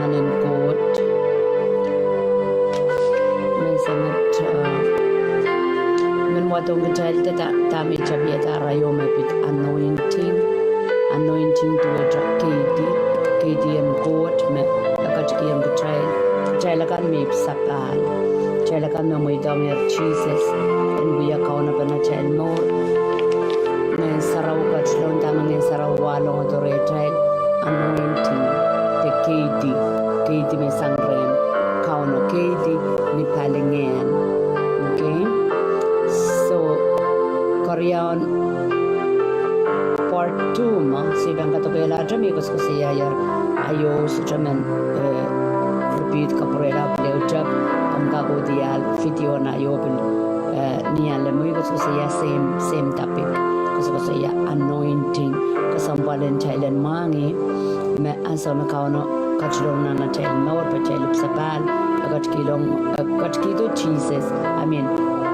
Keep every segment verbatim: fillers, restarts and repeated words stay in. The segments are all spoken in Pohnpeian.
Ngehn Koht. Me sangete, uh, men wadohng kitail da, dahme tapihada arail me pid anointing. Anointing duwehte keidi, keidi en Koht me e ketikihong kitail. Kitail akan me ipwsapahl. Kitail akan me mweidohngehr Sises en wia kaunopen atail mour. Ngehn Sarawi ketilong, dahme Ngehn Sarawi wahlong doadoahk rehtail. Anointing, de keidi, keidi me sang rehn Kauno, keidi ni palingehn. Okay? So, keriaun part two me, se pahn kadokehla ahte me koasokoasoiaier, aio sohte men, eh, repeat kapwurehla pil ehu tep, ahmw kak kohdiahl video en aio pil, eh, ni ale mwo koasokoasoia same, same topic, koasokoasoia anointing, kesempwal en kitail en mwahngih, me ansou me Kauno ketilong nan atail mour pwe kitail ipwsapahl, e ketikihdo, e ketikihdo Sises. I mean,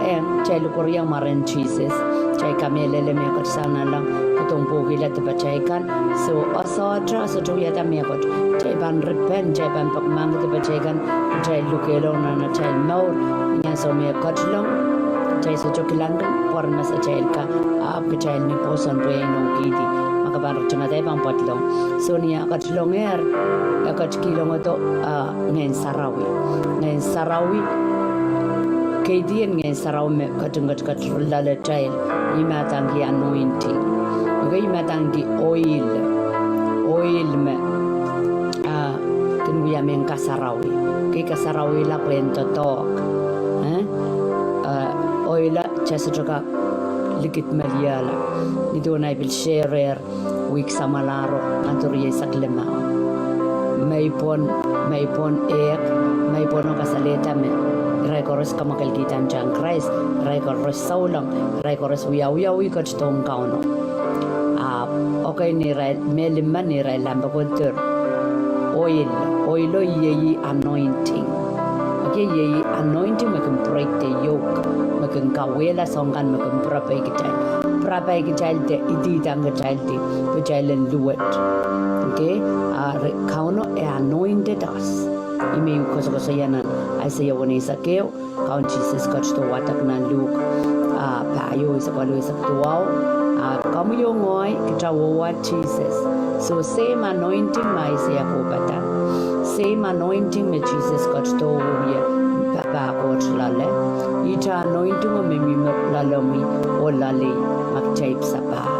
eh, kitail likwerih mwaren Sises. Kitail kamehlele me e ket sang nanleng, kohdohng pwoukilahr dipatail kan. So, e sohte, e sohte wiahda mehkot. Kitail pahn repent, kitail pahn peki mahk dipatail kan, kitail lukehlong nan atail mour. Ni ansou me e ketilong, kitail sohte kilangki pwoaren masatail ka, ahpw kitail ni pwoson pwe e inoukihdi. Ma ke pahn ritingada, e pahn pwadlong. So ni e ketilongehr, e ketikihdohng, ah, Ngehn Sarawi. Ngehn Sarawi, keidi en Ngehn Sarawi me ketin ketiket loalatail, ih me e adaneki anointing. Okay, ih me e adaneki oil. Oil me, ah, kin wia mehn kasarawi. Kei kasarawihla pwehn doadoahk. Eh? Ah, oil a kitail sohte kak likidmeliehla. Ni duwen ei pil share-er wihk samwalahro, ahnsou rieisek limau. Mei pwon, mei pwon ehk, mei pwon oh kasalehda me irail koaros kamwakelkihda ntahn Krais, irail koaros souleng, irail koaros wiawiawi ketidohng Kauno. Ahpw, okay, ni irail, me limmen ni irail lamp pokon dir. Oil, oil o iei anointing. Okay, iei anointing me kin break the yoke, me kin kauwehla soahng kan me kin pirapai kitail. Pirapai kitail de, ididang kitail de, pwe kitail en luwet. Okay, ah, re-, Kauno e anointed us. Ih me koasokoasoia nan Aiseia weneisek ehu, Kaun Sises ketido wadek nan Luk, ah, pahieu eisek waluh eisek duwau, ah, komwi oh ngehi, kitail wia Sises. So same anointing me Aiseia kohpada. Same anointing me Sises ketido oh wie papah Koht loale. Ihte anointing o me mihmi loalomwi oh loalei ma kitail ipwsapahl.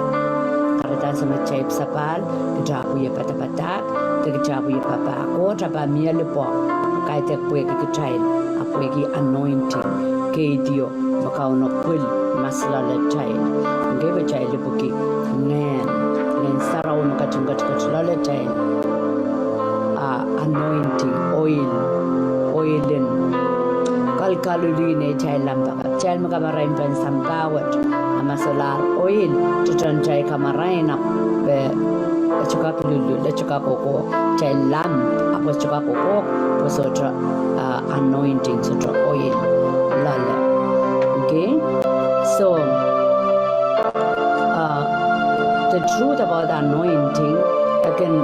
Kahrehda ansou me kitail ipwsapahl, kitail wie padapadahk, de kitail wie papah Koht, a pahn mie lipwoak, kaidehk pwehki kitail, ahpw pwehki anointing, keidio, me Kauno pwil mas loalatail. Okay, pwe kitail ipwiki Ngehn, Ngehn Sarawi me ketin ketiket loalatail. Ah, anointing, oil, oil en kalkaluhla neitail lamp. Kitail me kamarain pohn sampah wet, a ma solahr oil, tohtohn atail kamarain ahpw, eh, e sohte kak lulul, e sohte kak kohkohk. Atail lamp ahpw e sohte kak kohkohk, pwe sohte, ah, anointing, sohte oil loale. Okay? So, ah, the truth about anointing, it can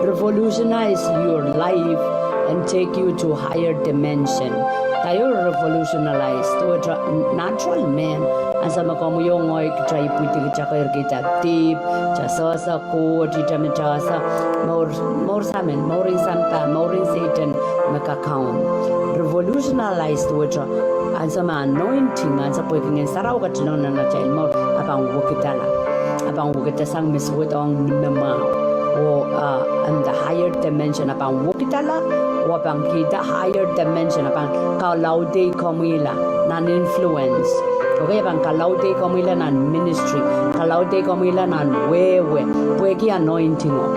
revolutionize your life and take you to higher dimension. Dahio revolutionize, duwehte natural man. Ansou me komwi oh ngehi kitail ipwidi, kitail keirkihda dihp, kitail sehse Koht, ihte me kitail ese, mour, mour samin, mour en sampah, mour en Sehdan me kakaun. Revolutionize duwehte ansou me anointing, ansou pwehki Ngehn Sarawi ketilong nan atail mour, a pahn wekidala. A pahn wekidasang me suwed ong ni me mwahu. Oh, ah, and the higher dimension, a pahn wekidala, oh a pahn kihda higher dimension, a pahn kalaudehki komwihla nan influence. Okay, a pahn kalaudehki komwihla nan ministry, kalaudehki komwihla nan wehwe, pwehki anointing o.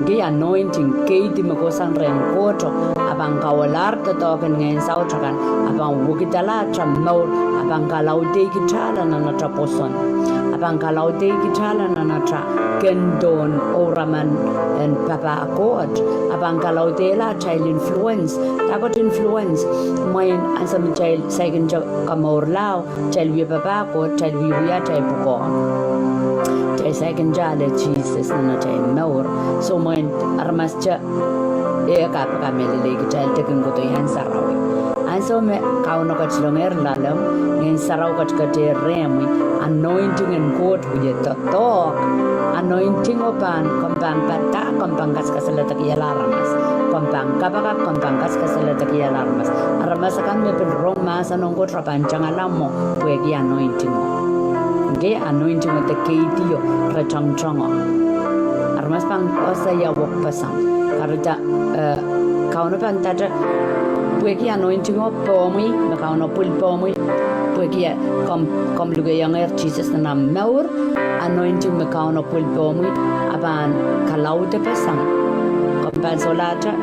Okay, anointing, keidi me kohsang rehn Koht o, a pahn kauwalahr doadoahk en ngehn saut akan, a pahn wekidala atail mour, a pahn kalaudehkitala nan atail pwoson, a pahn kalaudehkitala nan atail kendohn ouraman en papah Koht, a pahn kalaudehla atail influence. Dahkot influence? Mwein ansou me kitail saikinte komourla, kitail wie papah Koht, kitail wiewia atail pwukoa. Kitail saikinte ale Sises nan atail mour. So mwein aramas te, e kapakap me lelehki kitail de kin kohdo iang sarawi. Ansou me Kauno ketilongehr loalomw, Ngehn Sarawi ketiket rehmwi, anointing en Koht wie doadoahk. Anointing o pahn, komw pahn padahk, komw pahn kasakasaledekihala aramas. Komw pahn kapakap, komw pahn kasakasaledekihala aramas. Aramas akan me pil rong mahsen en Koht re pahn tangala mwo, pwehki anointing o. Okay, anointing o de keidi o, re tongtongo. Aramas pahn koasoia wekpeseng. Kahrehda, eh, Kauno pahn ndahte, pwehki anointing o pohmwi, me Kauno pwil pohmwi, pwehki, eh, komw, komw lukeiongehr Sises nan omw mour, anointing me Kauno pwil pohmwi, a pahn kalaudepeseng. Komw pahn sohlahte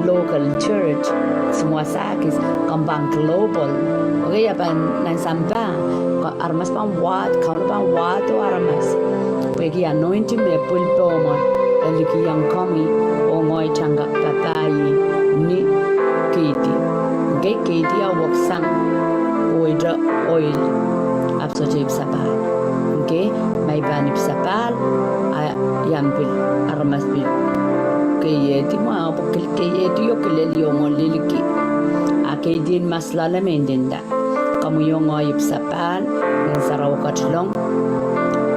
local church, soumwasa kis, komw pahn global. Okay, a pahn nan sampah, ko- aramas pahn wahdo, Kauno pahn wahdo aramas. Pwehki anointing me pwil pohmwi, e likiong komwi, oh ngehi tangkak papah ih ni keidi. Okay, keidi a weksang, oh ire oil, ahpw sohte ipwsapahl. Okay, ma I pahn ipwsapahl, a I ahpw pil, aramas pil keiehdi mwahu, pwe kil- keiehdi o kilel ih oh ngehi lilki. A keidi en mas loale me ndinda. Komwi oh ngehi ipwsapahl, Ngehn Sarawi ketilong.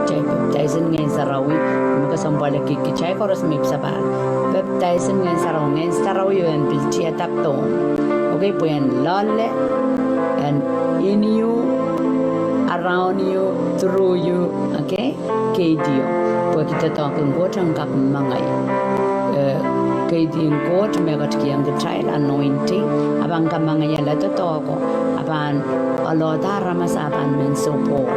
Kitail pepdaisin Ngehn Sarawi, me kesempwal ki- kitail koaros me ipwsapahl. Pepdaisin Ngehn Sarawi, Ngehn Sarawi o en pil tiada pohmw. Okay, pwe en loale, en in you, around you, through you, okay? Keidi o, pwehki doadoahk en Koht en kak mengei. Eh, keidi en Koht me ketikihong kitail anointing, a pahn kamengeiala doadoahk o, a pahn oalohda aramas a pahn men support.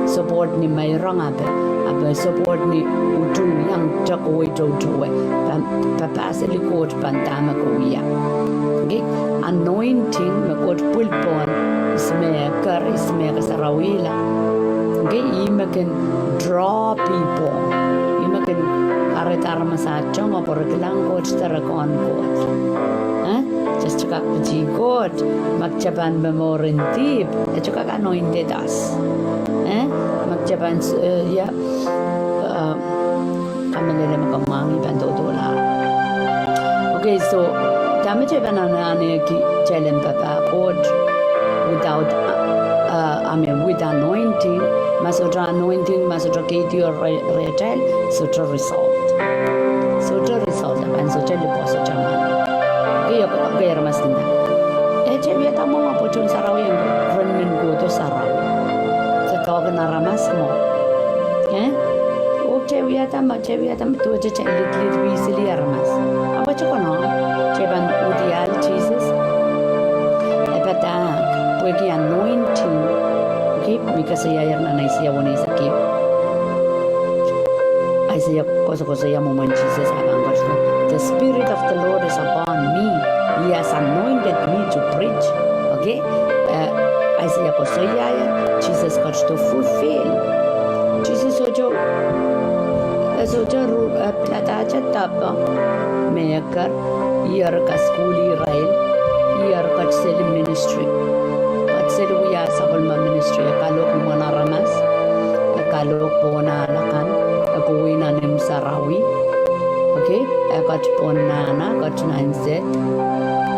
Support ni meirong ape, ape support ni utung iang tok wei toutou e, pahn, pahn paseli Koht pahn dahme ke wia. Okay? Anointing me Koht pwil pohn, ihs me ker, ihs me kasarawihla. Okay? Ih me kin draw people. Ih me kin kahrehda aramas a tongo pwe re kilang Koht de re kohn Koht. Eh? Just kak piti Koht, ma kitail pahn momour en dihp, e kak anointed us. Eh? Ma kitail pahn, eh, yeah. Uh, Kamehlele me ke mwahngih pahn dohdohla. Okay, so, dahme kitail pahn anahne ki- kitail en papah Koht without, uh, uh, I mean, with anointing, ma sohte anointing, ma sohte keidi o re- rehtail, sohte result. Sohte result, a pahn sohte lipwo, sohte mano. Okay, okay, okay, aramas nda. E kitail wiahda mwo pwe tohn sarawi en ren men kohdo sarawi. Doadoahk en aramas mwo. Eh? Oh kitail wiahda mwo, kitail wiahda mwo, duwehte kitail lihk- lihk- lihk- sili aramas. Ahpw e kak kono, kitail pahn udial Sises. E padahk, pwehki anointing. Okay, me koasoiaier nan Aiseia weneisek ehu. Aiseia koasokoasoia mwomwen Sises a pahn kohdo. The Spirit of the Lord is upon me. He has anointed me to preach. Okay? Eh, Aiseia koasoiaier, Sises kohdo fulfill. Sises sohte, eh, sohte ru- eh, piladahte dahpw me e ker, ih eri kaskuhl irail, ih eri ketseli ministry. Ketseli wia sapwellime ministry, e kalohk mwomwen aramas, e kalohk pohn ahl akan, e kohwei nan imw sarawi. Okay, e ket pohn nahna, ket nan sed,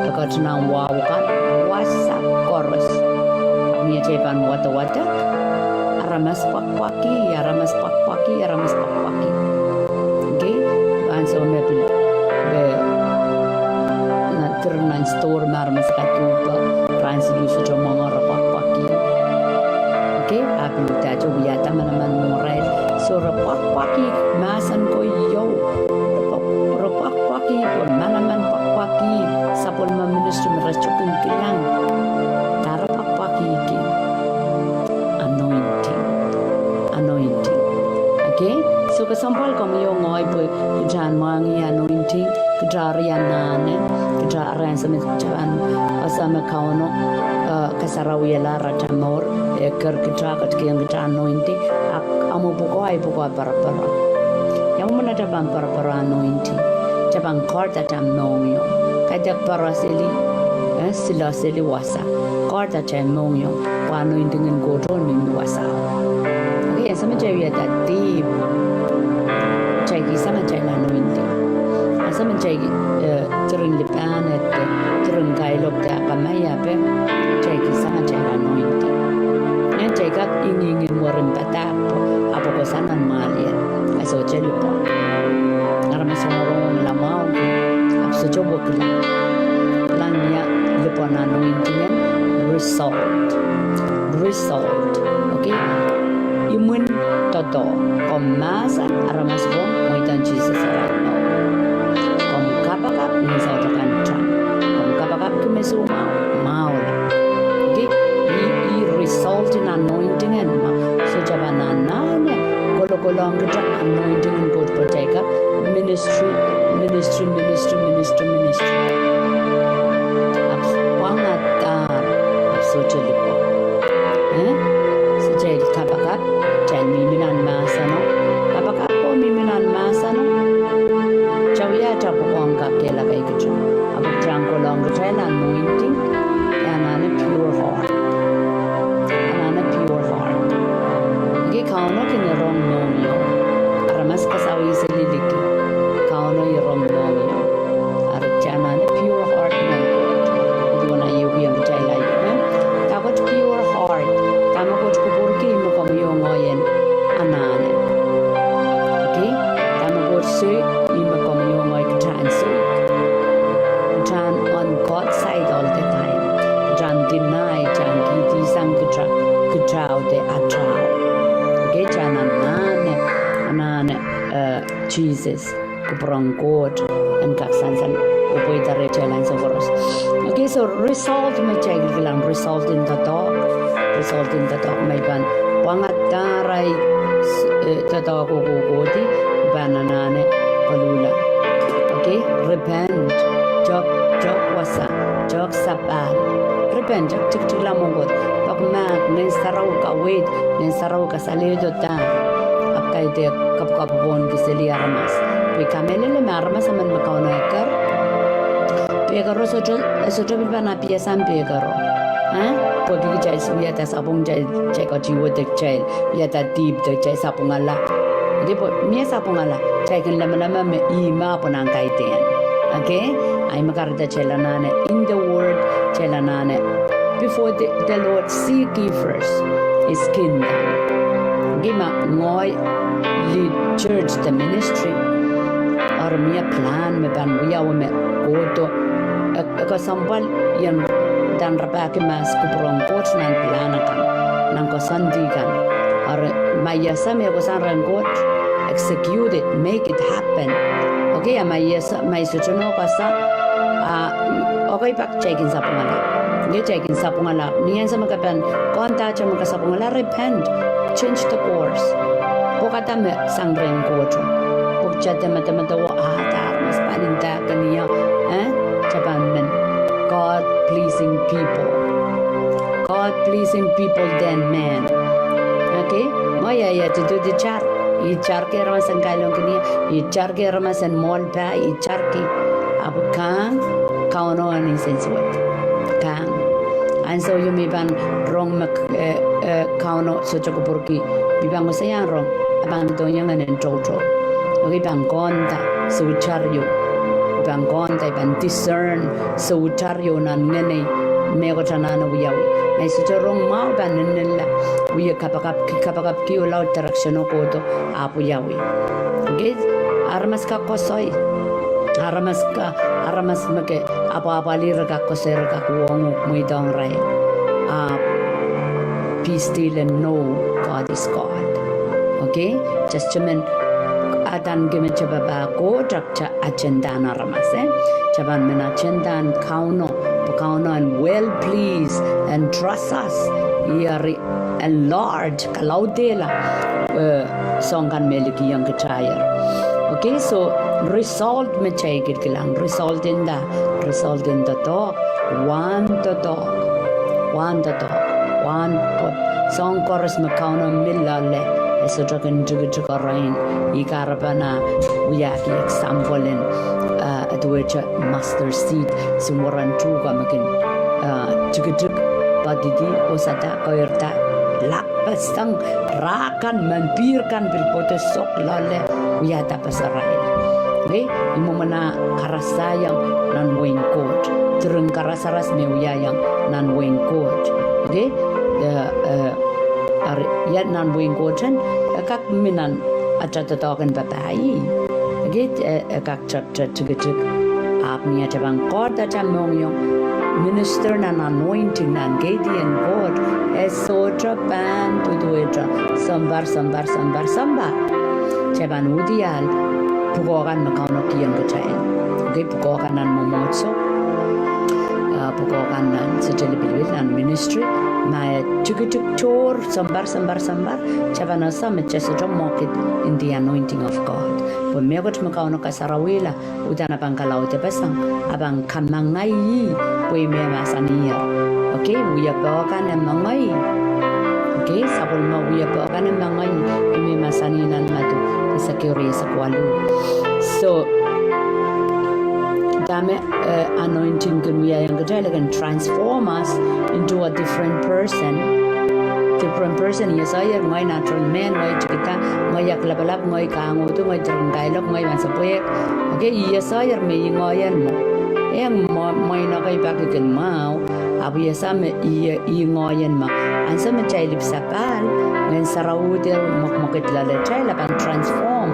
e ket nan wahu kan, wasa koaros. Ni atail pahn wadawad, aramas pwakpwaki, aramas pwakpwaki, aramas pwakpwaki. Okay, ansou me pil, eh, nan, tiri nan store me aramas kak tuhpa, rahn siluh sohte mwenge re pwakpwaki. Okay, a pil udahte wiahda manaman mwohrail. So re pwakpwaki mahsen ko ieu. Re pwak- re pwakpwaki, pwe manaman pwakpwaki, sapwellime ministry me re sohte kin kilang. Dahme re pwakpwakihki? Anointing. Anointing. Okay? So kesempwal komwi oh ngehi pwe kitail en mwahngih anointing, kitail en anahne, kitail en ansou me kitail en, ansou me Kauno, eh, kasarawihala atail mour, e ker kitail, ketikihong kitail anointing, a, a mwo pwukoa, a pwukoa poroporo. Ia mwomwen atail pahn poroporo anointing? Kitail pahn guard atail mohngiong. Kaidehk poro seli, eh, silo seli wasa. Guard atail mohngiong. Pwe anointing en Koht o mihmi wasao. Okay, ansou me kitail wiahda dihp, eh, diren lipahned, diren kailok de akamai ape, kitail kihsang atail anointing. Eri kitail kak ingingin mwurin padahk, ahpw koasoia nan maliel, a sohte lipwoa. Aramas rongorong lamau, ahpw sohte wekila. Kilang, ia lipwoa nan anointing en? Result. Result. Okay? Imwin doadoahk. Komw mahsen, aramas rong, mweidohng Sises arail mour. Komw kapakap, ni sohte kan tang. Komw kapakapki me soumwahu, mwahula. Okay? Ih, ih result en anointing en ma sohte pahn anahne kolokolohng kitail anointing en Koht pwe kitail kak ministry, ministry, ministry, ministry, ministry. Ahpw pwangadahr, ahpw sohte lipwoa. Eh? Se kitail kapakap, kitail mihmi nan mahseno. Kapakap oh mihmi nan mahseno. Kitail wia atail pwukoahn kakehlaka kitail. Ahpw kitail kohlong kitail anointing, anahne pure heart. Anahne pure heart. Ki Kauno kin rong mohngiong. Aramas kasawih seli liki. Kauno rong mohngiong. Eri anahne pure heart me Koht. Duwen a ieu iang kitail aio, eh? Dahkot pure heart. Dahme Koht kupwurki, ih me komwi oh ngehi en anahne. Okay? Dahme Koht soik, ih me komwi oh ngehi kitail en soik. Kitail on God's side all the time. Kitail deny, kitail kihdi sang kitail, kitail de atail. Okay, kitail anahne, anahne, eh, Sises. Kupwuren Koht en kak sansal, oh pweida rehtail ansou koaros. Okay, so result me kitail kilang, result en doadoahk, result en doadoahk me I pahn pwangadahr ahi, eh, doadoahk kohkohdi, I pahn anahne koluhla. Okay, repent, tehk, tehk wasa, tehk sapahl. Repent, tehk tikitikla mwohn Koht. Peki mahk, Ngehn Sarawi kaweid, Ngehn Sarawi kasalehdo dahme, ahpw kaidehk kapwkapwopwohnki seli aramas. Pwe I kamehlele me aramas emen me Kauno eker, pekero sohte, sohte pil pahn apiasang pekero. Eh? Pwehki kitail wiahda sapwung, kitail, kitail ketido de kitail wiahda dihp de kitail sapwungala. Dihp, mie sapwungala, kitail kin lemeleme me ih me pwunang kaidehn. Okay? Ahi me kahrehda kitail anahne in the word, kitail anahne before the, the Lord, seek ye first his kingdom. Okay, ma ngehi lead church de ministry, eri mie plan me pahn wiawi me kohdo, e, e kesempwal ien dan rapahki mahs kupwuren Koht nan plan akan, nan koasoandi kan. Eri ma I ese me e koasoan rehn Koht, execute it, make it happen. Okay, a ma I ese, ma I sohte nohk ese, a, okay, pak kitail kin sapwungala. Nge kitail kin sapwungala. Ni ansou me ke pahn kaunda atail me ke sapwungala, repent. Change the course. Pwekada me sang rehn Koht. Pwehki kitail demedemedewe, ah, dah aramas pahn ndahki ni, eh? Kitail pahn men God pleasing people. God pleasing people than man. Okay? Mwo ia, ia, titu di tar. I tarki aramas en kailongki ni, i tarki aramas en mwohn pah, i tarki. Ahpw kang, Kauno en insensuwed. Kang. Ansou ieu me I pahn rong me, eh, eh, Kauno sohte kupwurki. I pahn koasoia rong, I pahn dohng ia ngehn en toutou. Okay, I pahn kaunda soutar ieu. I pahn kaunda, I pahn discern soutar ieu nan ngehn en mehkot anahne wiawi. Ma I sohte rong mwahu I pahn nennenla. Wia kapakapki, kapakapki oh lao direction en Koht. Ahpw wiawi. Okay, aramas kak koasoi. Aramas ka, aramas me ke apwahpwalih re kak koasoi, re kak wong uhk, mweidohng irail. Ah, be still and know God is God. Okay? Just men, adaneki me kitail pahpa Koht, kitail agenda en aramas, eh? Kitail pahn men agenda en Kauno, pwe Kauno en well pleased and trust us. Ih eri enlarge, kalaudehla, eh, soahng kan me likiong kitail. Okay, so result me kitail kilkilang, result en dah, result en doadoahk, wahn doadoahk, wahn doadoahk, wahn po-, soahng koaros me Kauno mih loale, e sohte kin tikitik arail, ih kahrepen ah wiahki example en, eh, duwehte mustard seed, soumwuren tuhke me kin, eh, tikitik, padidi, osada, keirda, lap pasang, rah kan, mehn pihr kan pil pwohdo sok loale, wiahda pasarail. Okay, I mwomwen ah karasaiong nan wehin Koht. Diren karasaras me wiahiong nan wehin Koht. Okay, eh, eh, ari, ia nan wehin Koht en, e kak mi nan atail doadoahk en papah. Okay, eh, e kak tepte tikitik. Ahpw ni atail pahn kohdo atail mohngiong, minister nan anointing nan keidien Koht, e sohte pahn duduwehte sounpar, sounpar, sounpar, sounpar. Atail pahn uhdiahl pwukoa kan me Kauno kihong kitail. Okay, pwukoa kan nan mwomwohdiso, ah, pwukoa kan nan sehte lipilipil nan ministry, ma e tikitik tohr sounpar, sounpar, sounpar, atail pahn ese me e sohte moakid in the anointing of God. Pwe mehkot me Kauno kasarawihla, uhdahn e pahn kalaudepeseng, e pahn kamangei ih, pwe ih me mahsanih. Okay, wiepe kan e mengei. Okay, sapwellime wiepe kan e mengei, ih me mahsanih nan Madiu eisek ehu, eisek waluh. So, dahme, eh, anointing kin wiahiong kitail, e kin transform us into a different person. Different person, I esehier ngehi natural man, ngehi tikida, ngehi aklapalap, ngehi kahngohdo, ngehi diren kailok, ngehi wansapwehk. Okay, I esehier me I ngehi en mwo. Eng mwo, mwein ekei pak I kin mwahu, ahpw I ese me I, I ngehi en mwo. Ansou me atail ipwsapahl, Ngehn Sarawi de mwekmwekid loalatail, e pahn transform.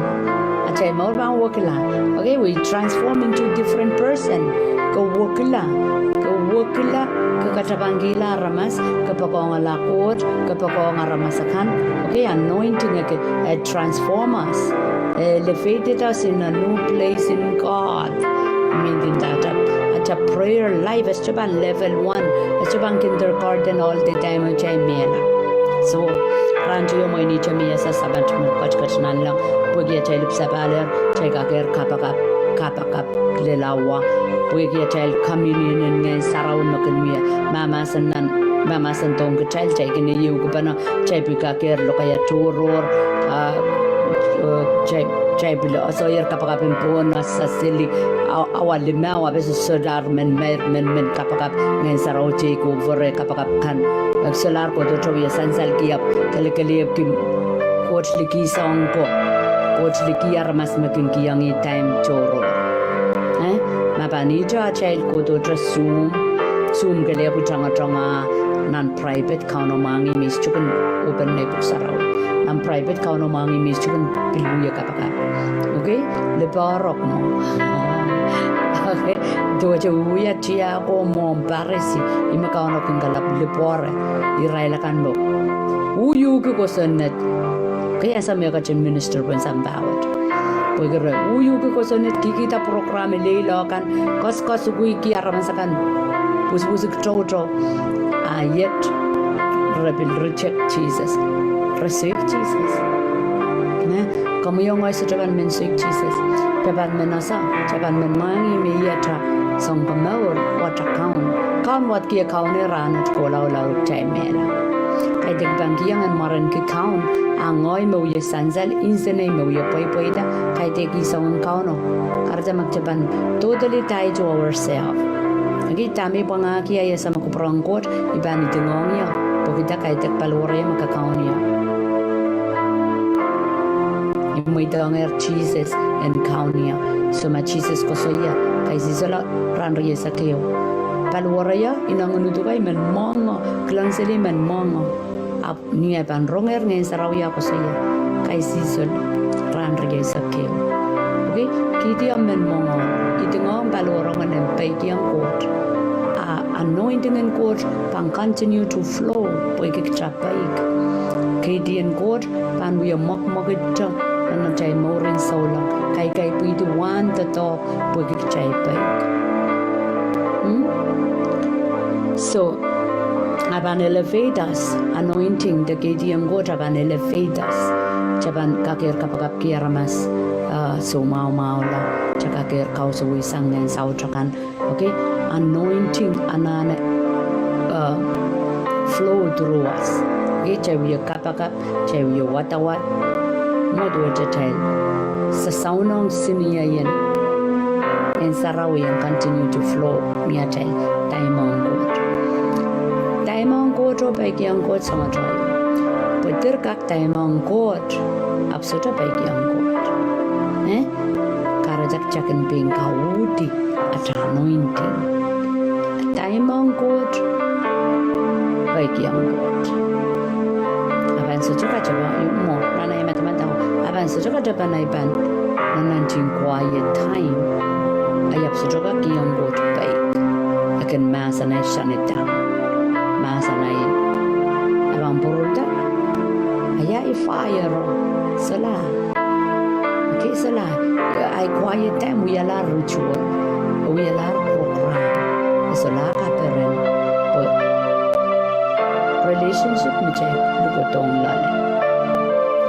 Atail mour pahn wekila. Okay, we transform into different person. Ke wekila. Ke wekila, ke katapangkihla aramas, ke poakohngala Koht, ke poakohng aramas akan. Okay, anointing e, e transform us. E elevated us in a new place in God. Meaning that, uh, atail prayer life e sohte pahn level one, e sohte pahn kindergarten all the time, atail mehla. So, rahn teio mwein ihte me I ese Samat me ketiket nanleng, pwehki atail ipwsapahl, atail kakehr kapakap, kapakap lel awa, pwehki atail communion en Ngehn Sarawi me kin wia mahmahsen nan, mahmahsen dohng kitail, kitail kin ieiukipene, kitail pil kakehr lokaia tohrohr, ah, eh, kitail, kitail pil esehier kapakap en pwon, ah, sasili, ah, awa limau, ah, pil solahr men, men, men, men kapakap Ngehn Sarawi, take over, eh, kapakap kan. Eh, solahr kohdohte wia sansalki ahpw kelekelehpw ki Koht liki soang ko, Koht liki aramas me kin kihong ih time tohrohr. Eh, ma pahn ihte atail kohdohte Zoom, Zoom kelehpw tongotonga nan private, Kauno mwahngih me I sohte kin open nei pwuhk sarawi. Nan private Kauno mwahngih me I sohte kin pil wia kapakap. Okay? Lepoarok mwo. Okay? Duwehte wia tiahk oh mwohmw Parisi, ih me Kauno kin kalapw lepoare irail akan me uhwuki kosonned. Okay, ansou me e ketin minister pohn sampah wet. Pwehki re uhwuki kosonned, kihkihda program eleilo kan, koasoakoasoi ki aramas akan, pwusipwusik toutou. Ah, yet re pil reject Jesus. Re soik Jesus. Eh, komwi oh ngehi sohte pahn men soik Jesus. Kitail pahn men ese, kitail pahn men mwahngih me iei atail Sounkomour, oh atail Kaun. Kaun wadek, Kaun eh rahnwet kohla oh lao kitail mehla. Kaidehk pahn kihong en mwarenki Kaun, ah ngehi me wia sansal, nsenei me wia pweipweida, kaidehk soangen Kauno. Kahrehda ma kitail pahn totally die to ourselves. Okay, dahme I pwangahki, I ese me kupwuren Koht, I pahn idingohng ie, pwehki I kaidehk paliwere me kakaun ie. I mweidohngehr Jesus en Kaun ie. So ma Jesus koasoia, kaisihsol rahn rieisek ehu, paliwere ineng en uduhwei men mwohngo, kilangselih men mwohngo. Ahpw ni I pahn rongehr Ngehn Sarawi koasoia, kaisihsol rahn rieisek ehu. Okay, kihdi ie men mwohngo, idingohng paliwere en peikiong Koht. Ah, anointing en Koht pahn continue to flow, pwehki kitail peik. Keidien Koht pahn wia mwekmwekidte nan atail mouren souleng, kaikaipwihdi wahn doadoahk pwehki kitail peik. Hmm? So, e pahn elevate us, anointing de keidien Koht e pahn elevate us. Kitail pahn kakehr kapakapki aramas, ah, soumwaumwahuhla, kitail kakehr kausawih sang ngehn saut akan. Okay, anointing anahne, uh, flow through us. Okay, kitail wie kapakap, kitail wie wadawad, mwo duwehte kitail sasaunong sinieien Ngehn Sarawi en continue to flow mie atail dahmwohng Koht. Dahmwohng Koht oh peikiong Koht soangoto. Pwe dir kak dahmwohng Koht, ahpw sohte peikiong Koht. Eh? Kahrehda kin pein kauhdi atail anointing. Time ong Koht, peikiong Koht. A pahn sohte katepe, mwo, nan ei madamadau, a pahn sohte katepe nan ei pahn, nan ei quiet time. A I ahpw sohte kak kihong Koht peik. E kin mahsanih sanita. Mahsanih, a pahn pwurda. A ia ei fire o, solahr. Okay, solahr. Ei quiet time wialahr ritual, wialahr program. E solahr kaperen. Pwe relationship me kitail likwerdohng loale,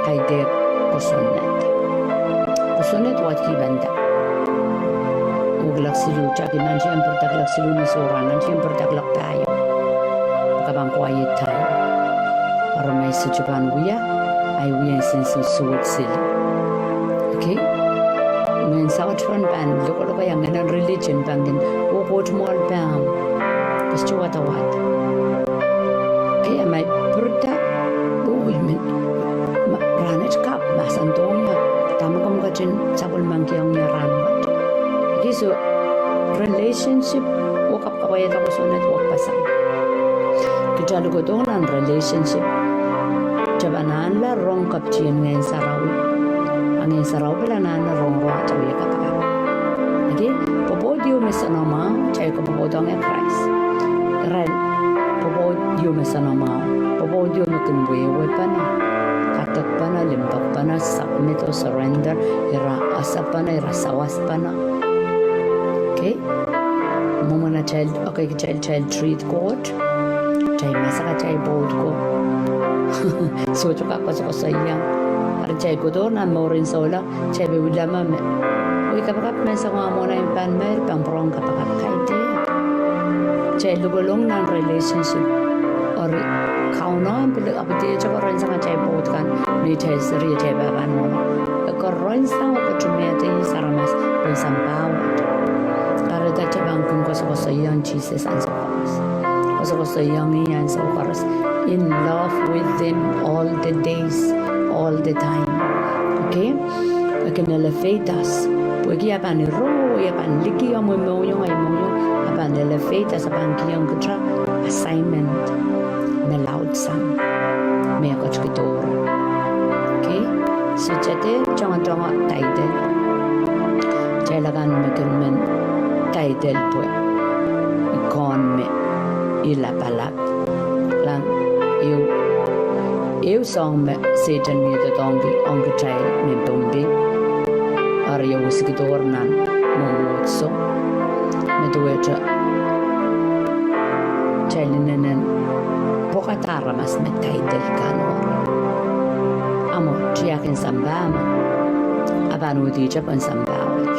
kaidehk kosonned. Kosonned wadki pahn da. Uhk lak siluh, taki nantihong pwurda lak siluh ni sohrang, nantihong pwurda lak pahieu. Ka pahn quiet time. Aramas sohte pahn wia, ahi wia nsensuwed seli. Okay? Ngehn saut pahn pahn lokoloko ia ngehnen religion pahn kin, oh Koht mwoahl pahn. Pwe sohte wadawad. Okay, a ma I pwurda, oh, I men, ma, rahnwet kapw mahsandohng ia, dahme komw ketin sapwellimengkihong ie rahnwet. Okay, so relationship, oh kap kapwaiada kosonned wekpeseng. Kitail likwerdohng nan relationship, kitail pahn anahne rong kaptien Ngehn Sarawi. A Ngehn Sarawi pil anahne rong rohng atail wie kapakap. Eri, pwopwoud ieu me soanamwahu, kitail kak pwopwoudohng ie Krais. Irail, pwopwoud ieu me soanamwahu, pwopwoud ieu me kin wehwehpene, kadekpene, limpoakpene, submit oh surrender, ira esepene, ira sawaspene. Okay? Mwomwen atail, okay, kitail, kitail treat Koht, kitail masak atail pwoud ko. Sohte kak koasokoasoia. Eri kitail kohdo nan mouren souleng, kitail pil wia me, me, oh I kapakap me soangen mwohn ei pahn mer, pahn pwurehng kapakap kaidehk. Kitail lukolong nan relationship. Eri Kauno pil ahpw dehte pwurehng sang atail pwoud kan, me kitail seri atail pahpa nohno. E pwurehng sang oh ketiket aramas, pwe sampah wet. Kahrehda kitail pahn kin koasokoasoiong Sises ansou koaros. Koasokoasoiong ie ansou koaros. In love with him all the days, all the time. Okay? E kin elevate us. Pwehki a pahn iro, a pahn liki omw mohngiong, ahi mohngiong, a pahn elevate us, a pahn kihong kitail assignment me laudsang, me e ketikihdo. Okay? So kitail dehr tongotongo title. Kitail akan me kin men title pwe I kohn me I lapalap. Kilang, ehu, ehu soahng me Sehdan mie doadoahngki ong kitail mehn Pohnpei. Eri e wisikihdo nan mwomwohdiso. Me duwehte kitail inenen pwokada aramas me title kan. Ahmw tiahk en sampah me, a pahn uhdi kitail pohn sampah wet.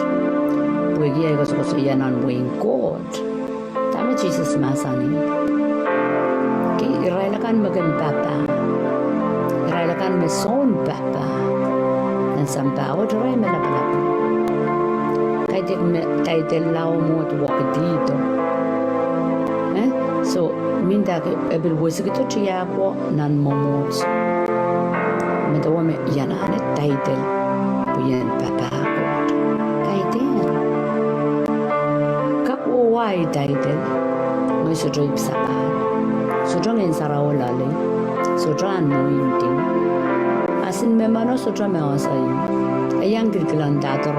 Pwehki ei koasokoasoia nan wehin Koht. Dahme Sises mahsanih? Okay, irail akan me kin papah. Irail akan me soun papah. Nan sampah wet irail me lapalap. Kaidehk me title lao mwohd wekidihdo. Eh? So, mendahki e pil wisikihdo tiahk wo nan mwomwohdiso. Medewe me I anahne title pwe I en papah Koht. Kaidehk. Kak wia ei title, ngehi sohte ipwsapahl. Sohte Ngehn Sarawi loalei. Sohte anointing. A sin me meno sohte me osa ie. E iang kilkilang dahdo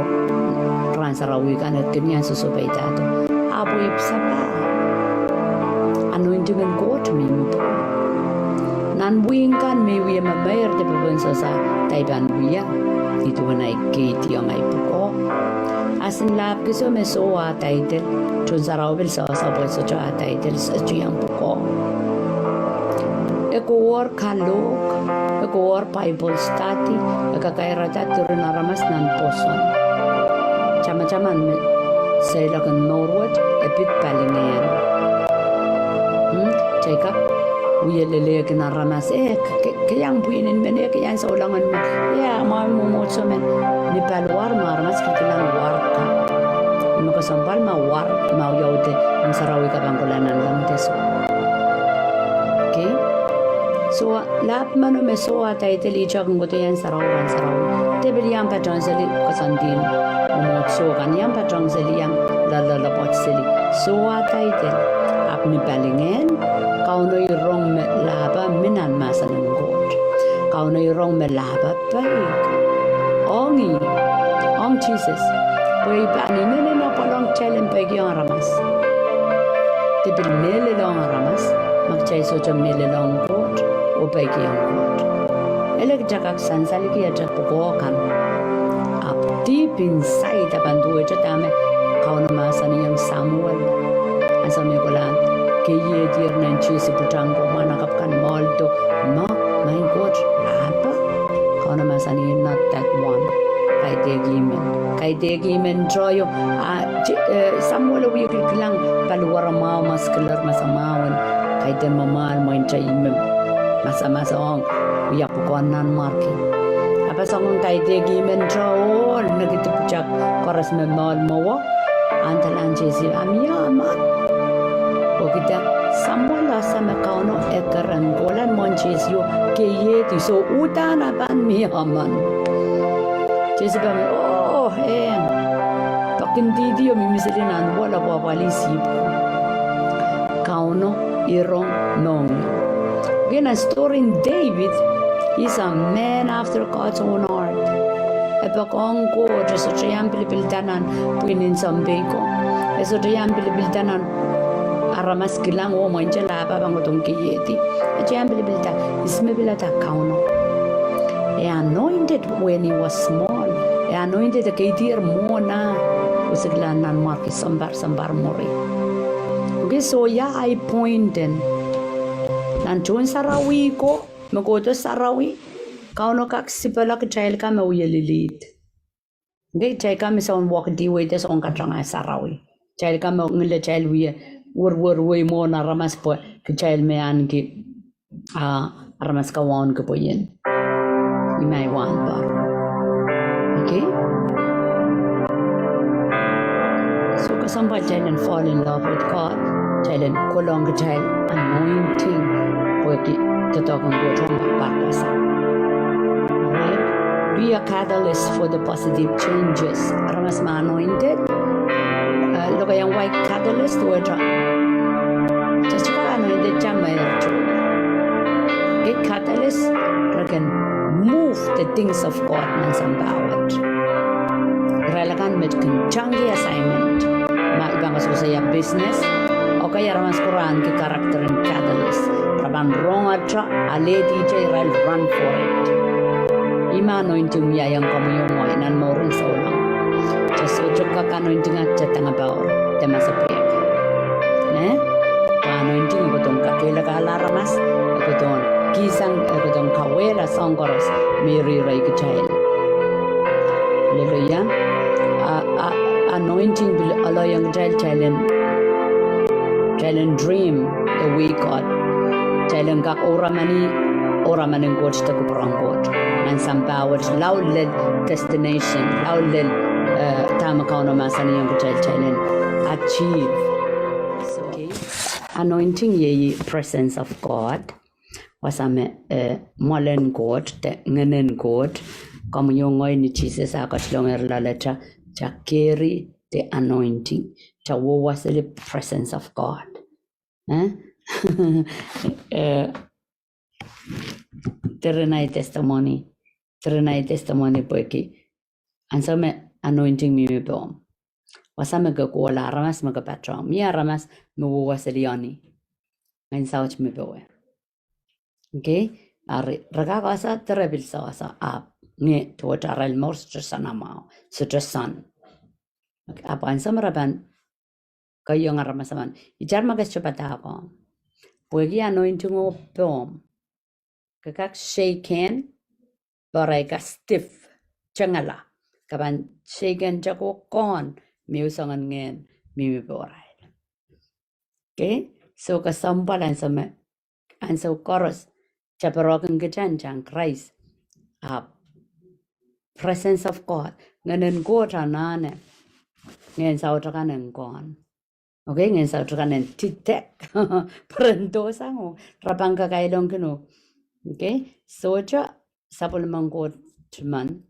rahn sarawi kan e kin iang sohsohpeidahdo. Ahpw ipwsapahl. Anointing en Koht mihmi pwukoa. Nan wehi kan me I wie memeir de pepin sohsa, kitail pahn wia. Ih duwen ei keidiong ei pwukoa. A sin lahp kiso me soh ah title, tohn sarawi pil sewese pwe sohte ah title, sohte iang pwukoa. E kohwor kalohk, e kohwor Bible study, e kakairada diren aramas nan pwoson. Tamataman me seiloak en mour wet, e pid palingehn. Hmm? Kitail kak wie lelehkin aramas, eh, ke, ke iang pwihn en men, eh, ke iang souleng en men. Ia, ma mwomwohdiso men, ni paliwar ma aramas kilkilang war ka. Me kesempwal ma war, ma wiawi de, Ngehn Sarawi kapangkola nanleng de soh. Okay? So, lahp meno me soh ah title, ihte kin kohdo iang sarawi, iang sarawi. De pil iang patohwan seli koasoandi. Mwomwohdiso kan iang patehng seli, iang loalloalopwoat seli. Soh, a title. Ahpw ni palingehn, Kauno I rong me lahpa mi nan mahsen en Koht. Kauno I rong me lahpa peik ong ih, ong Sises. Pwe I pahn inenen apwal ong kitail en peikiong aramas. De pil mehlel ong aramas, ma kitail sohte mehlel ong Koht oh peikiong Koht. Ele kitail kak sansalki atail pwukoa kan. Ahpw deep inside, a pahn duwehte dahme Kauno mahsanihong Samuel. Ansou me kohlahn keiehdier nan Sises pwutak ko, mwahnakapw kan mwoaldo, ma, Maing Koht, lahpa. Kauno mahsanih, not that one. Kaidehk emen. Kaidehk emen tohto. A, Samuel wie kilkilang paliwere mwahu, maskiler, masamwahu en kaidehn mwamwahl mwein te emen. Masamasa ong, wia pwukoa nanmwarki. Ahpw e soangen kaidehk emen tohto, oh, nekidi pwutak koaros me mwoahl mwowe. Ahn dalahn Sises, a mie emen? Pwehki dah? Samuel ese me Kauno e keren kohla mwohn Sises oh keiehdi, soh, uhdahn a pahn mie emen. Sises pahn, oh, eh. Pahn kin dihdi oh mihmi seli nan wol oh pwapwalih sihpw. Kauno I rong mohngiong. Nan story en David, he's a man after God's own heart. E poakohng Koht, e sohte iang pilipilda nan pwihn en sounpei ko. E sohte iang pilipilda nan aramas kilang oh mwein te lahpa pahn kohdohng keiehdi. E sohte iang pilipilda, ihs me pilada Kauno. E anointed when he was small. E anointed, e keidier mwohn ah, oh sikla nanmwarki sounpar, sounpar mwuri. Okay, soh, ia ahi point en? Nan tohn sarawi ko, me kohdo sarawi, Kauno kak sipala kitail ka me wie lilihd. Okay, kitail ka me soun wekidihwei de soun katanga sarawi. Kitail ka me ngilitail wie werwer wei mwohn aramas pwe kitail me ahneki, ah, aramas ka wauneki pwe ien. Imai wahnpoaron. Okay? Soh, kesempwal kitail en fall in love with God, kitail en kohlohng kitail anointing, pwehki doadoahk en Koht ong papah wasa. Right? Be a catalyst for the positive changes. Aramas me anointed, eh, lokaiahn wai catalyst wet. Just ka anointed, tameirto. Okay, catalyst, re kin move the things of God nan sampah wet. Irail akan me kin tangki assignment. Ma I pahn koasokoasoia business, okay, aramas ko re ahneki character en catalyst. Re pahn rongada, alehdi te, irail run for it. Ihme anointing wiahiong komwi oh ngehi nan mouren souleng. Kitail sohte kak anointing ah kitail tengepoaur de masepwehk. Eh? Anointing e kohdohng kakehlakahla aramas, e kohdohng kihsang, e kohdohng kawehla soahng koaros me ire ire kitail. Hallelujah. A, a, anointing pil aloiong kitail, kitail en, kitail en dream the way God. Kitail en kak ouramanki ouraman en Koht de kupwuren Koht nan sampah wet, lao lel destination, lao lel, eh, dahme Kauno mahsanihong kitail, kitail en achieve. So, okay. Anointing iei presence of God. Wasa me, eh, mwoalen Koht, de ngehnen Koht. Komwi oh ngehi, ni Sises ah ketilongehr loalata, kitail carry the anointing. Kitail wehwehseli presence of God. Eh? Eh, diren ahi testimony. Diren ahi testimony pwehki ansou me anointing mihmi pohmw, wasa me ke kohla, aramas me ke patohng, mie aramas me wehwehseli eni. Ngehn saut me powe. Okay? Ari, re kak ese, de re pil sewese, ahpw nge duwehte arail mour sohte soanamwahu, sohte soan. Okay, ahpw ansou me re pahn keiong aramas emen, itar ma ke sohte padahk ong. Pwehki anointing o pohmw, ke kak shake hand, pwe re kak stiff, tengala. Ke pahn shake hand ko, kohn, mie soangen ngehn mihmi pohrail. Okay? So kesempwal ansou me, ansou koaros, tapirokin kitail sang Krais, ahpw presence of God, ngehnen Koht anahne, ngehn saut akan en kohn. Okay, ngehn saut akan en titek, pwe re en dohsang o, re pahn kakailongkin o. Okay, sohte sapwellimen Koht men,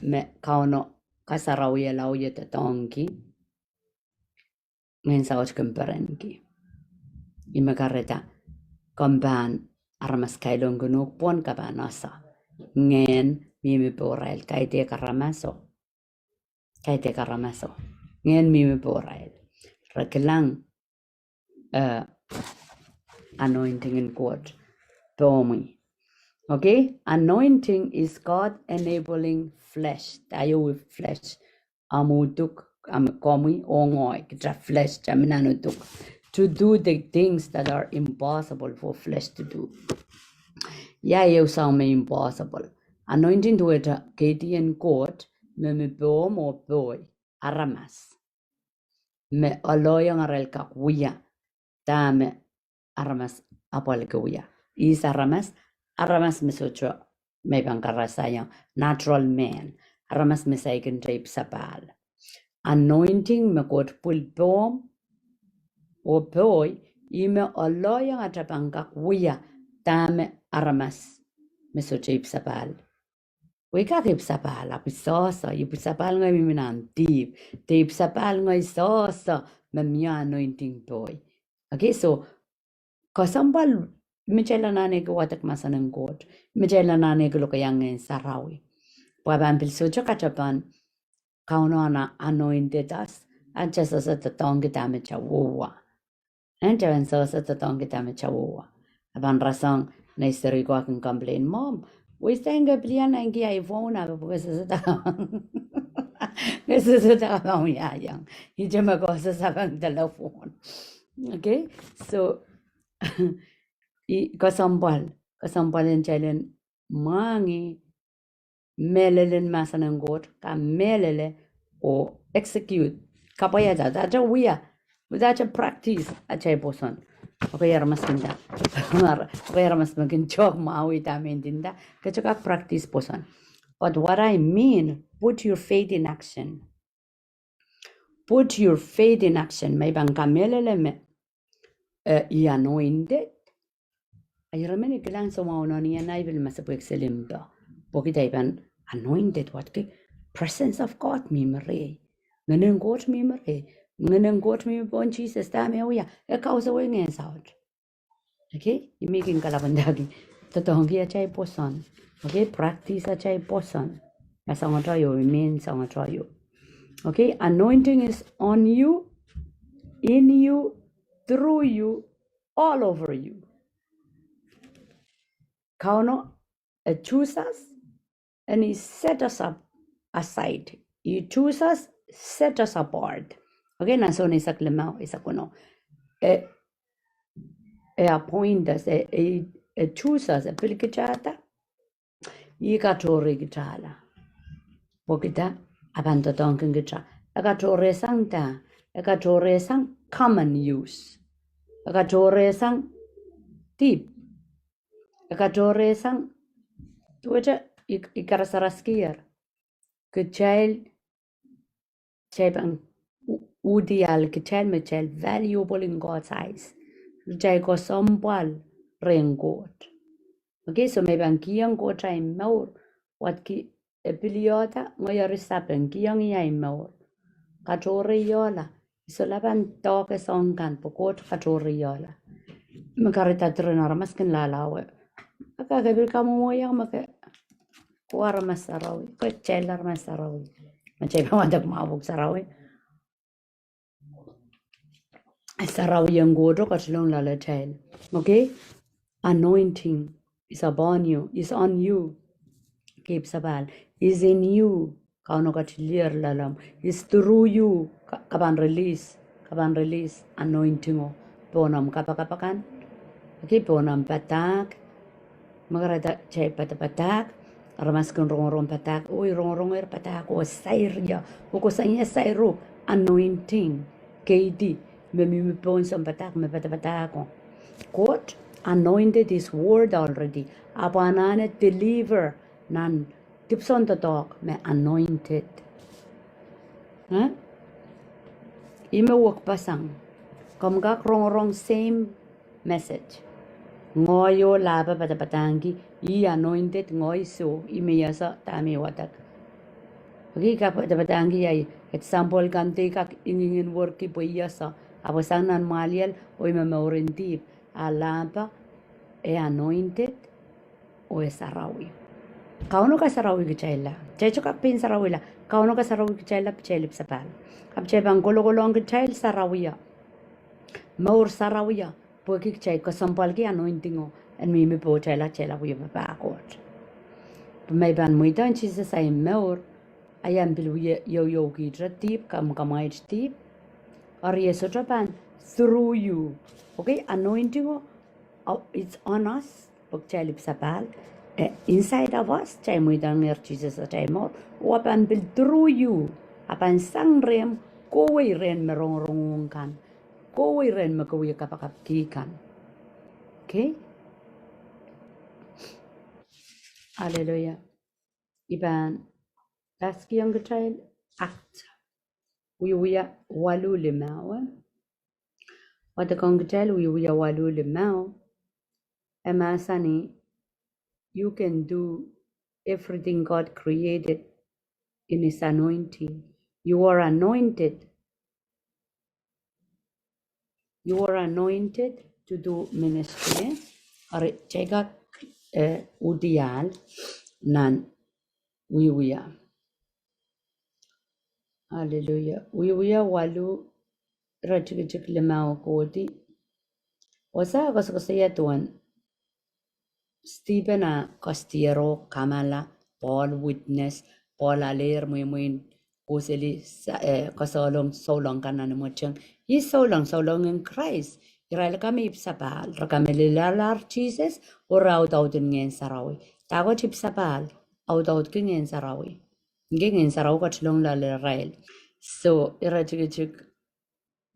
me Kauno kasarawihala oh ie doadoahngki, ngehn saut kin perenki. Ih me kahrehda komw pahn aramas kailongkin uhk pwon ke pahn ese ngehn mihmi pohrail, kaidehk aramaso. Kaidehk aramaso. Ngehn mihmi pohrail. Re kilang, eh, anointing en Koht pohmwi. Okay? Anointing is God enabling flesh. Dah ieu flesh? Ahmw uduk, ahmw komwi oh ngehi, kita flesh, kita mih nan uduk. To do the things that are impossible for flesh to do. Ia ieu soahng me impossible? Anointing duwehte kaidehn Koht me mi pohmw oh pohi aramas, me oloiong arail kak wia dahme aramas apwalki wia. Ihs aramas? Aramas me sohte, me pahn karasaiong, natural man. Aramas me saikinte ipwsapahl. Anointing me Koht pwil pohmw oh pohi, ih me oloiong atail pahn kak wia dahme aramas me sohte ipwsapahl. Wei kak ipwsapahl, ahpw I sohso, ipwsapahl ngehi mihmi nan dihp, de ipwsapahl ngehi sohso me mie anointing pohi. Okay, so kesempwal me kitail anahneki wadek mahsen en Koht, me kitail anahneki lokaiahn Ngehn Sarawi, pwe pahn pil sohte katepen Kauno ahn anointed us, a kitail sohso doadoahngki dahme kitail wia. Eri kitail pahn sohso doadoahngki dahme kitail wia. A pahn rasehng nei serihko a kin complain, "Mom, wei sain ke pil iang nangki ahi phone, a pwe ke sohso doadoahngki, ke sohso doadoahngki, iang. Ihte me ke sohso doadoahngki telephone." Okay? So, ih kesempwal, kesempwal en kitail en mwahngih mehlelen mahsen en Koht, kamehlele oh execute, kapwaiada, dahte wia, dahte practice atail pwoson. Okay, aramas kin nda, okay, aramas me kin tuhke mwahu dahme I nda, ke kak practice pwoson. But what I mean, put your faith in action. Put your faith in action. Me I pahn kamehlele me, eh, I anointed. A ire men I kilang soumwahu nan ih, a I pil masepwehk seli mpe. Pwehki I pahn anointed, what ki, presence of God mihmi rehi. Ngehnen Koht mihmi rehi. Ngehnen Koht mihmi pohn Sises, dahme e wia, e kausawih Ngehn Saut. Okay? I mih kin kalapw ndahki, doadoahngki atail pwoson. Okay? Practice atail pwoson. A soangohte ieu, I mean soangohte ieu. Okay? Anointing is on you, in you, through you, all over you. Kauno, eh, choose us, and he set us up aside. He choose us, set us apart. Okay, nan Sohn eisek limau, eisek weneu. E, e appoint us, e, e, e choose us, e pilikitada. Ih katohrehkitala. Pwehki dah? A pahn doadoahngkin kita. E katohrehsang dah? E katohrehsang common use. E katohrehsang dihp. E katohrehsang, duwehte I, I karasaraskier. Kitail, kitail pahn u-, uhdiahl kitail me kitail valuable in God's eyes. Kitail kesempwal rehn Koht. Okay, so me I pahn kihong Koht ahi mour, wadki e pil iohda, ngehi eri sapeng, kihong ih ahi mour. Katohreiehla, I solahr pahn doahke soahng kan pwe Koht katohreiehla. Me kahrehda diren aramas kin lahlahwe. Aka ke pil kamwomwoiong me ke, ke aramas sarawi, ke kitail aramas sarawi. Me kitail pahn wadek mwahu pwuhk sarawi. Sarawi en Koht ketilong loalatail. Okay? Anointing is upon you, is on you. Keipwsapahl, is in you. Kauno ketiliehr loalomw. Is through you. Ke, ke pahn release, ke pahn release anointing o pohn omw kapakap akan. Okay, pohn omw padahk. Me kahrehda kitail padapadahk, aramas kin rongorong padahk, oh I rongorongehr padahk, oh sair ie, oh koasoia sair uhk, anointing, keidi, me mihmi pohn sounpadahk me padapadahko. Koht anointed his word already. Ahpw anahne deliver nan dipwisoun doadoahk me anointed. Huh? Ih me wekpeseng. Komw kak rongorong same message. Ngehi oh lahpo padapadahngki, ih anointed, ngehi soh, ih me I ese dahme I wadek. Okei, ka padapadahngki ahi example kan de kak ingingen werki pwe ih ese, ahpw sang nan mwahliel, oh ih me mouren dihp, a lahpo, e anointed, oh e sarawi. Kauno kasarawi kitailla. Kitail sohte kak pein sarawihla. Kauno kasarawi kitailla, pwe kitail ipwsapahl. Ahpw kitail pahn kolokolohng kitail sarawio. Mour sarawio. Pwehki kitail kesempwalki anointing o, en mihmi pohtail, kitail wie papah Koht. Pwe ma I pahn mweidohng Sises ahi mour, a I en pil wie iouioukitre dihp, kamwakamwait dihp. Eri e sohte pahn through you. Okei, anointing o, uh, it's on us. Pwe kitail ipwsapahl, eh, inside of us, kitail mweidohngehr Sises atail mour. Oh a pahn pil through you. A pahn sang rehmw, kohwei rehn me rongorong uhk kan. Kohwei rehn me ke wie kapakapki kan. Okei? Aleluia. I pahn askihong kitail Acts, Wiewia waluh limau, eh? Wadekohng kitail Wiewia waluh limau. E mahsanih, you can do everything God created in his anointing. You are anointed. You are anointed to do ministry. Eri kitail kak, eh, udiahl nan Wiewia. Aleluia. Wiewia waluh, iretikitik limau kohdi. Wasa koasokoasoia duwen Stephen a kostiero kamala, Paul witness, Paul alehr mweimwein kohseli sa-, eh, kasohlong souleng kan nan imweteng. Ih souleng, souleng en Krais. Irail ka me ipwsapahl, re kamehlelelahr Sises, oh re audaudki Ngehn Sarawi. Dahkot ipwsapahl, audaudki Ngehn Sarawi. Nge Ngehn Sarawi ketilong loale irail. So, iretikitik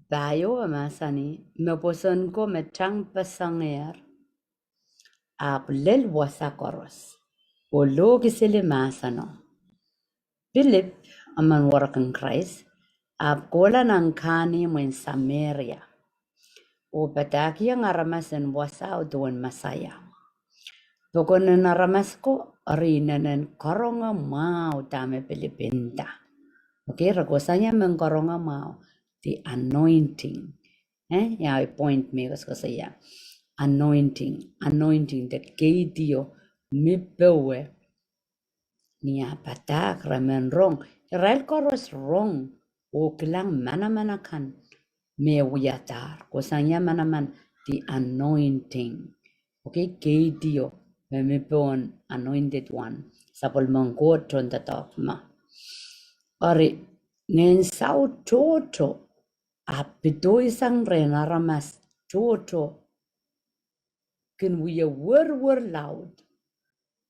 pahieu e mahsanih, me pwoson ko me tangpesengehr, ahpw lel wasa koaros, oh lohkiseli mahseno. Pilip, emen werek en Krais, ahpw kohla nan kahnimw en Sameria, oh padahkihong aramas en wasao duwen Mesaia. Pokon en aramas ko, eri inenen karonge mwahu dahme Pilip nda. Okei, re kohsang ia mehn karonge mwahu, the anointing. Eh, ia point me koasokoasoia. Anointing, anointing de keidio, mi powe. Ni ah padahk re men rong, irail koaros rong, oh kilang manaman akan me wiadahr. Kohsang ia manaman, the anointing. Okei, keidio, me mi pohn anointed one. Sapwellimen Koht tohndoadoahk me. Eri, ngehn saut tohto, ahpw pidoisang rehn aramas tohto, kin wie werwer laud,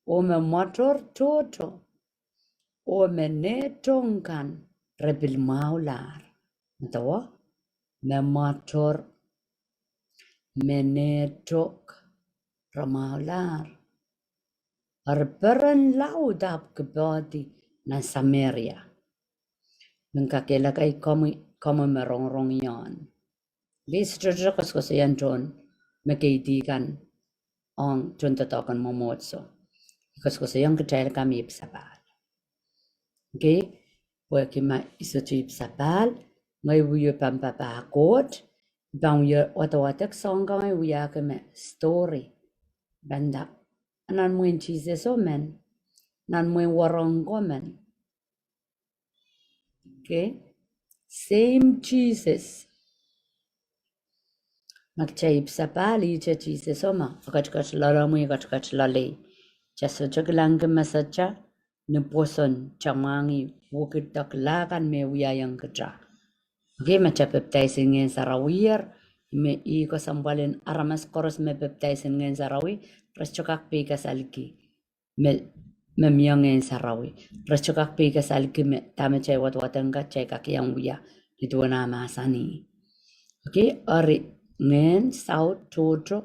oh me mwoator tohto, oh me nehtok kan re pil mwahulahr. Medewe, me mwoator, me nehtok, re mwahulahr. Eri peren laud ahpw kipohdi nan Sameria. Men kakehlakai komwi, komwi me rongorong ion. Okei, sohte koasokoasoia tohn me keidi kan ong tohndoadoahk en mwomwohdiso. I koasokoasoiong kitail ka me ipwsapahl. Okei, pwehki ma I sohte ipwsapahl, ngehi wie pahn papah Koht, I pahn wie wadawadek soahng kan me I wiahki me story. Pahn nda, nan mwehin Sises o men, nan mwehin werek ko men. Okei, same Sises. Ma kitail ipwsapahl, ihte Sises o ma, e ketiket loalomwi, e ketiket loalei. Kitail sohte kilangki mesatail ni pwoson, kitail mwahngih wekidek lahkan me wiahiong kitail. Okei, ma kitail pepdaisin Ngehn Sarawir, me ih kesempwal en aramas koaros me pepdaisin Ngehn Sarawi, re sohte kak peikasalki me, me mie Ngehn Sarawi. Re sohte kak peikasalki me dahme kitail wadawadek kan kitail kak iang wia, ni duwen ah mahsanih. Okei, eri ngehn saut tohto,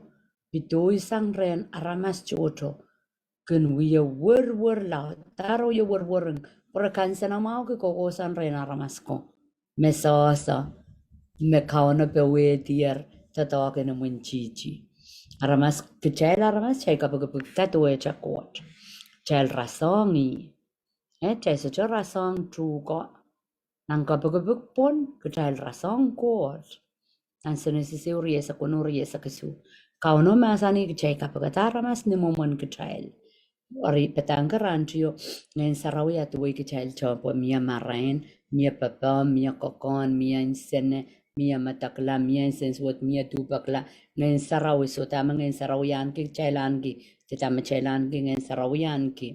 pidoisang rehn aramas tohto, kin wie werwer laud, dahro wie werwering, pwe re kansenamwahuki kokohsan rehn aramas ko me sohso, me Kauno powehdier doadoahk en imwintihti. Aramas, kitail aramas, kitail kapikipikda duwehte Koht. Kitail rasehng ih. Eh, kitail sohte rasehng tuhke. Nan kapikipik pwon, kitail rasehng Koht. Nan Senesis ehu, rieisek weneu, rieisek isuh, Kauno mahsanih kitail kapikada aramas ni mwomwen kitail. Eri padahngki rahn tio, Ngehn Sarawi a duwei kitail tohto, mie marain, mie pepehm, mie kokohn, mie nsene, mie medekla, mie nsensuwed, mie duhpekla. Ngehn Sarawi, soh dahme Ngehn Sarawi ahneki, kitail ahneki. Dahme kitail ahneki, Ngehn Sarawi ahneki.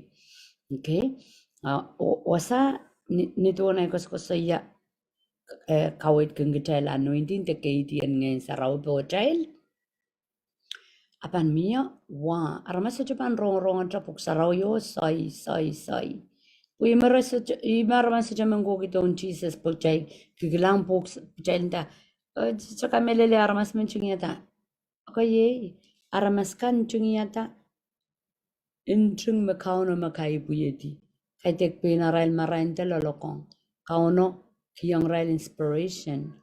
Okay? Ah, o, wasa ni, ni duwen ei koasokoasoia, eh, kaweid kin kitail anointing de keidien Ngehn Sarawi pohtail. A pahn mie wa, aramas sohte pahn rongorongete pwuhk sarawi oh soai, soai, soai. Pwe ih me re sohte, ih me aramas sohte men kohkihdohng Sises pwe kitail kikilang pwuhk s-, kitail nda, eh, sohte kamehlele aramas men ntingihada. Okay, iei, aramas kan ntingihada nting me Kauno me kaipwidi. Kaidehk pein arail marain de loalokong. Kauno kihong irail inspiration.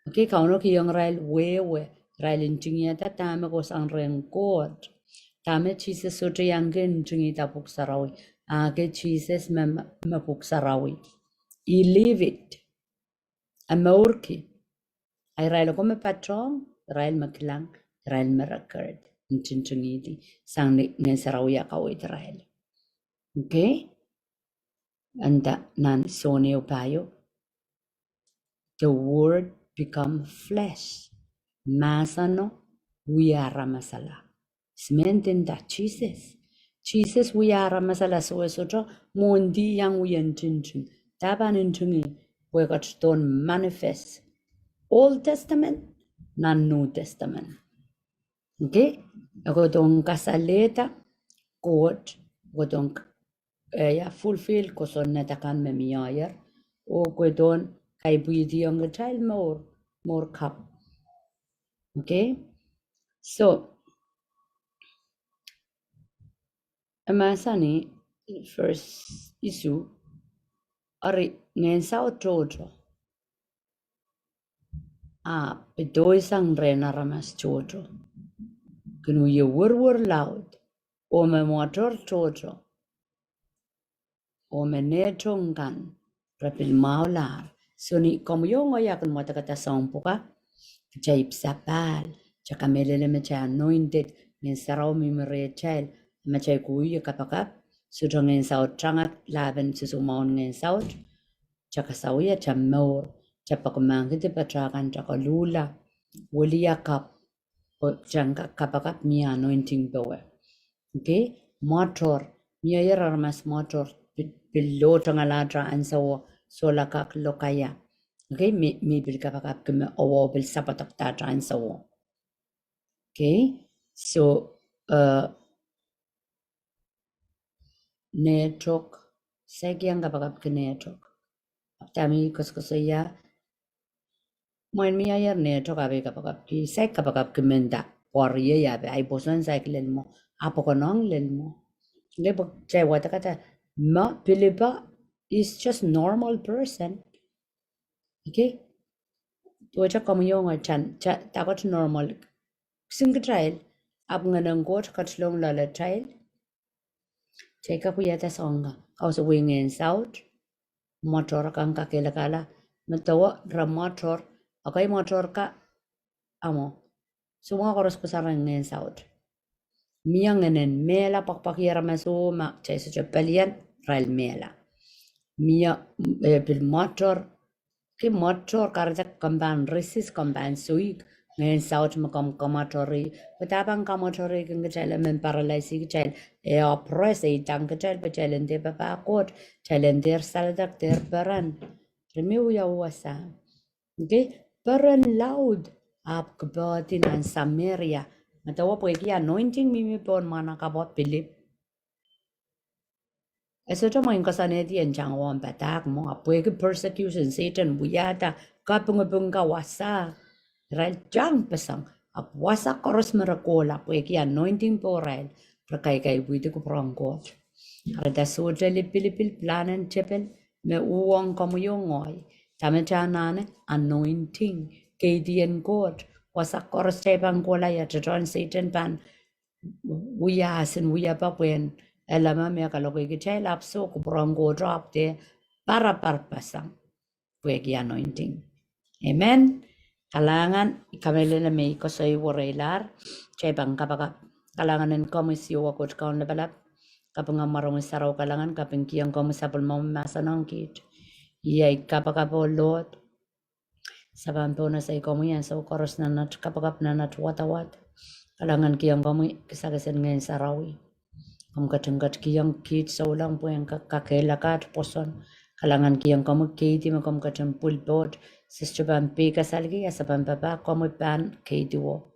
Okay, Kauno kihong irail wehwe, irail ntingihada dahme kohsang rehn Koht. Dahme Sises sohte iang kin ntingihda pwuhk sarawi. Ah, okay, Sises me, me, me pwuhk sarawi. He live it. E mourki. A irail ko me patohng, irail me kilang, irail me record, ntintingihdi, sang ni Ngehn Sarawi a kaweid irail. Okay? Nda nan Sohn ehu pahieu, the word become flesh. Mahseno wia aramasala. Simen nda Sises. Sises wia aramasala, soh e sohte mwohndi iang wia ntinting. Dahme pahn ntingih? Pwe e ketidohn manifest. Old Testament, nan New Testament. Okay? E kohdohn kasalehda Koht, kohdohn, eh, ia, fulfill kosonned akan me mie ier. Oh kohdohn kaipwidiong kitail mour, mour kapw. Okay? So, e mahsanih, verse isuh, eri Ngehn Saut tohto. Ahpw e doisang rehn aramas tohto. Kin wie werwer laud, oh me mwoator tohto, oh me nehtok kan re pil mwahulahr. So ni komwi oh ngehi a kin wadekada soahng pwukat, kitail ipwsapahl, kitail kamehlele me kitail anointed, Ngehn Sarawi mihmi rehtail, me kitail kohwei kapakap, sohte Ngehn Saut tangada, lahpen sosoumwahu en Ngehn Saut, kitail kasawih, kitail mour, kitail peki mahkki dipatail kan, kitail koluhla, wiliakapw, oh kitail kapakap mie anointing power. Okay? Mwoator, mie ier aramas mwoator, pi-, pil lohtengala atail ansouo, sohla kak lokaia. Okay? Mie, mie pil kapakapki me owahu pil sapwadapadahte ansouo. Okay? So, eh, nehtok, saik iang kapakapki nehtok. Ahpw dahme I koasokoasoia, mwein mie ier nehtok ahpw I kapakapki, saik kapakapki menda, pwe riei ahpw ahi pwoson saik lel mwo, ahpw e konehng lel mwo. Nge pwe kitail wadekada, me pilipa is just normal person. Okay? Duwehte komwi oh ngehi kitail, kitail, dahkot normal. Kisin kitail, ahpw Ngehn en Koht ketilong loalatail. Kitail kak wiahda soahng kan, kausapwei Ngehn Saut, mwoator kan kakehlakahla, me dewe re mwoator, okay, mwoator ka, amwo. Soumwahu koaros kohsang rehn Ngehn Saut. Mie Ngehn en mehla pwakpwakih aramas oh ma kitail sohte pelien, irail mehla. Mie, eh, pil mwoator, ki mwoator kahrehda komw pahn resist, komw pahn soik, Ngehn Saut me komw kamwoatori, pwe dahme pahn kamwoatori kin kitail, e men paralyse kitail, e oppress, e idang kitail, pwe kitail en dehr papah Koht, kitail en dehr saledek, dehr peren. Eri mie wia wasa. Okay? Peren laud, ahpw kipohdi nan Sameria. Me dewe pwehki anointing mihmi pohn mwahnakapwo Pilip. E sohte mwein koasoanehdi en tangawehn padahk mwo, ahpw pwehki persecution, Sehdan wiahda, kapingiping ka wasa. Irail tangpeseng, ahpw wasa koaros me re kohla, pwehki anointing pohrail, re kaikaipwidi kupwuren Koht. Eri da sohte lipilipil, pilahn en tepel, me uhwong komwi oh ngehi, dahme kitail anahne, anointing, keidien Koht, wasa koaros kitail pahn kohla, ia, tohtohn Sehdan pahn wia, sin wia pahn pwehn Ele me me kalokei kitail ahpw soh, kupwuren Koht ahpw de paraparpasang pwehki anointing. Amen. Kalahngan, I kamehlele me I koasoi wereilahr, kitail pahn kapakap. Kalahngan en komwi Siohwa Koht Kaun lapalap, kaping omw mwaromwi sarawi, kalahngan, kapingkihong komwi sapwellimomwi mahsen ong kiht. Iei kapakap, oh Lord, se pahn pohnese komwi ansou koaros nan at kapakap, nan at wadawad. Kalahngankihong komwi kisakis en Ngehn Sarawi. Komw ketin ketikihong kiht souleng pwehn kak kakehlaka at pwoson. Kalahngankihong komwi keidi me komw ketin pwil pwoat, se sohte pahn peikasalki, a se pahn papah, komwi pahn keidiwo.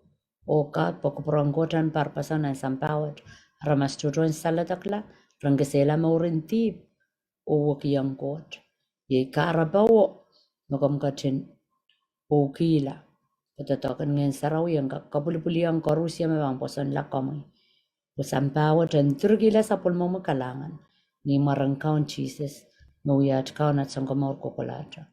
Oh God, pwe kupwuren Koht en parpasang nan sampah wet. Aramas tohto en saledekla, ren kesehla mouren dihp oh wekihong Koht. Iei kahrepe wo me komw ketin pwukihla, pwe doadoahk en Ngehn Sarawi en kak kapwilipwilihong koaros me pahn pwosonla komwi. Pwe sampah wet en direkihla sapwellimomwi kalahngan, ni mwaren Kaun Sises, me wia at Kaun, at Sounkomour kohkohlahte.